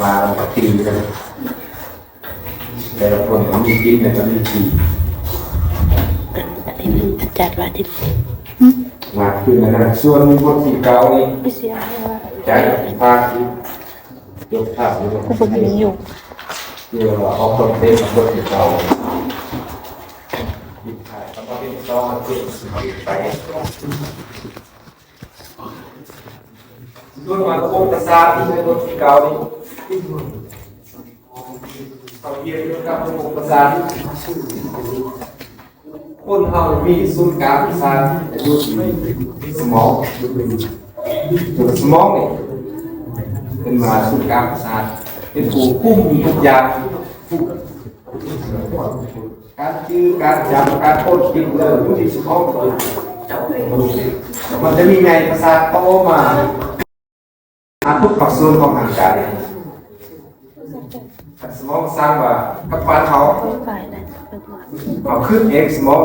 ວ່າກັນ ແຕ່ລະຄົນກໍມີກິນ ແລ້ວກໍມີຂີ່ ອັນນີ້ມັນຈັດວ່າທີ່ ມາຄືນນັ້ນ ສ່ວນບົດທີເກົ້ານີ້ ໄປເສຍວ່າ ຈາກພາກທີ່ ຍົກພາບຢູ່ ກໍບໍ່ມີຢູ່ ເພື່ອອອກຄອນເທັນບົດທີເກົ້າ ມີຖ່າຍຄຳວ່າເປັນຊອງ ເຮັດໄປ ສ່ວນມາລະບົບປະສາດທີ່ໃນບົດທີເກົ້ານີ້ ເຮົາຮຽນກ່ຽວກັບລະບົບປະສາດ ຄົນເຮົາມີສູນກາງປະສາດຢູ່ທີ່ສະໝອງ ສະໝອງນີ້ເປັນວ່າສູນກາງປະສາດ ເປັນຜູ້ຄຸມທຸກຢ່າງ ການຈື່ ການຈຳ ການຄົ້ນຄິດ ເລື່ອງຢູ່ທີ່ສະໝອງ ມັນຈະມີໃຍປະສາດຕໍ່ມາ ຫາທຸກພາກສ່ວນຂອງຮ່າງກາຍ ສະໝອງສັ່ງວ່າກັບບ້ານເຮົາ ເຮົາຄິດເອງ ສະໝອງ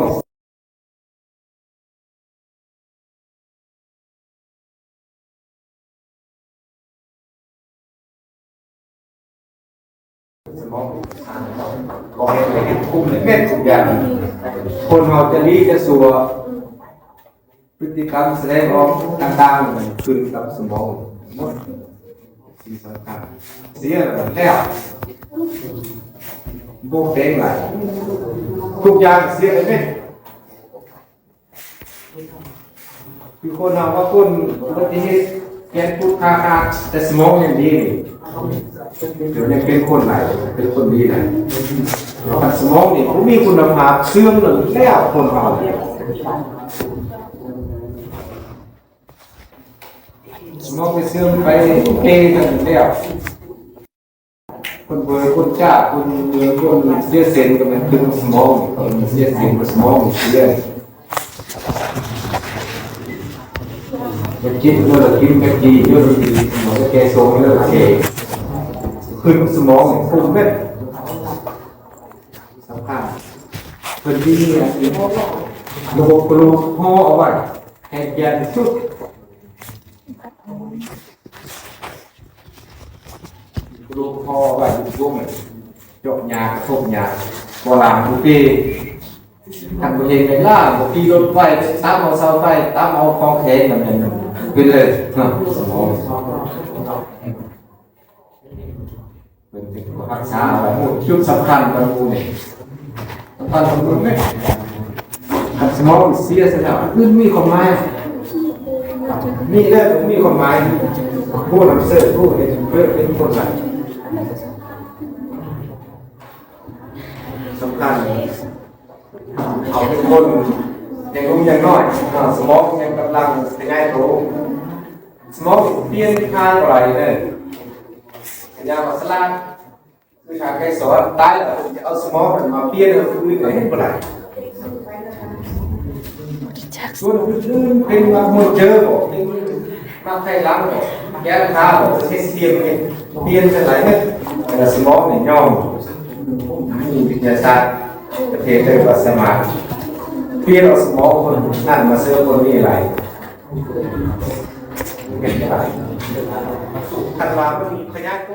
ສະໝອງ ບອກໃຫ້ເຮັດ ຄຸມເຮັດທຸກຢ່າງ ຄົນເຮົາຈະດີຈະຊົ່ວ ພຶດຕິກຳສະແດງອອກຕ່າງໆ ມັນຂຶ້ນກັບສະໝອງໝົດ ສິ່ງສຳຄັນ ເສຍແລ້ວ ບໍ່ແປງຫຼາຍ ທຸກຢ່າງເສຍໄປເໝິດ. ຄືຄົນເຮົາວ່າຄົນອຸບັດຕິເຫດ ແຂນພຸດຂາຂາດ ແຕ່ສະໝອງຍັງດີນີ້ ດຽວນີ້ເປັນຄົນຫຼາຍ ເປັນຄົນດີຫຼາຍ ຄັນສະໝອງນີ້ບໍ່ມີຄຸນນະພາບ ເສື່ອມແລ້ວ ຄົນເຮົາ ສະໝອງໄປເສື່ອມໄປເກກັນແລ້ວ ຄົນເບີ ຄົນຈ້າ ຄົນເມືອງ ຄົນເສຍເສັ້ນກໍແມ່ນເປັນສະໝອງ ຄົນເສຍເສັ້ນກໍສະໝອງເສຍ ໄປກິນເລີກກິນ ໄປກີເລີກກີ ໝໍໄປແກ່ສົງເລີກແກ່ ຂຶ້ນສະໝອງ ຄຸມເມັດ ສຳຄັນ ເພິ່ນມີອັນນີ້ ລະບົບກະດູກຫໍ່ເອົາໄວ້ ໃຫ້ແກ່ນທີ່ສຸດ ກະດູກຫໍ່ໄວ້ຢູ່ວົງ ເຈາະຫຍ້າ ກະທົບຫຍ້າ ບໍ່ລ້າງບໍ່ຕີ ຄັນບໍ່ເຮັດແມ່ນລ້າງ ບໍ່ຂີ່ລົດໄຟ ຕຳເອົາເສົາໄຟ ຕຳເອົາຂອງແຂງ ນັ້ນແມ່ນເປັນເລີຍເນາະ ສະໝອງ ເພິ່ນເຮັດຮັກສາໄວ້ ຈຸດສຳຄັນຂອງໝູ່ນີ້ ສຳຄັນຂອງໝູ່ນີ້ ຄັນສະໝອງເສຍຊະແລ້ວ ອື່ນມີຄວາມໝາຍ ມີແລ້ວບໍ່ມີຄວາມໝາຍ ຜູ້ນຳເສີດ ຜູ້ເຮັດເລີກເປັນຄົນນັ້ນ ສຳຄັນ ເຂົາເປັນຄົນຍັງໜຸ່ມຍັງນ້ອຍ ສະໝອງຍັງກຳລັງຂະຫຍາຍໂຕ ສະໝອງປ່ຽນທາງບໍ່ໄດ້ເດີ ພະຍາມວ່າສະຫຼາດ ຄືທາງໄກສອນ ຕາຍແລ້ວຈະເອົາສະໝອງນັ້ນມາປ່ຽນໃຫ້ຜູ້ອື່ນກໍເຮັດບໍ່ໄດ້ ສ່ວນອື່ນໆ ເປັນມາໂມເຈີບໍ່ ເປັນມາໄຂ່ຫຼັງບໍ່ ແກ້ວຕາບໍ່ ເຮັດປ່ຽນ ປ່ຽນຈັ່ງໃດເນາະ ແຕ່ສະໝອງນີ້ຍອມ ມີວິທະຍາສາດປະເທດເລີກວ່າສາມາດປ່ຽນເອົາສະໝອງຄົນນັ້ນມາເສີມຄົນນີ້ໄດ້ ເປັນໄດ້ ຄັນວ່າມັນມີພະຍາກອນ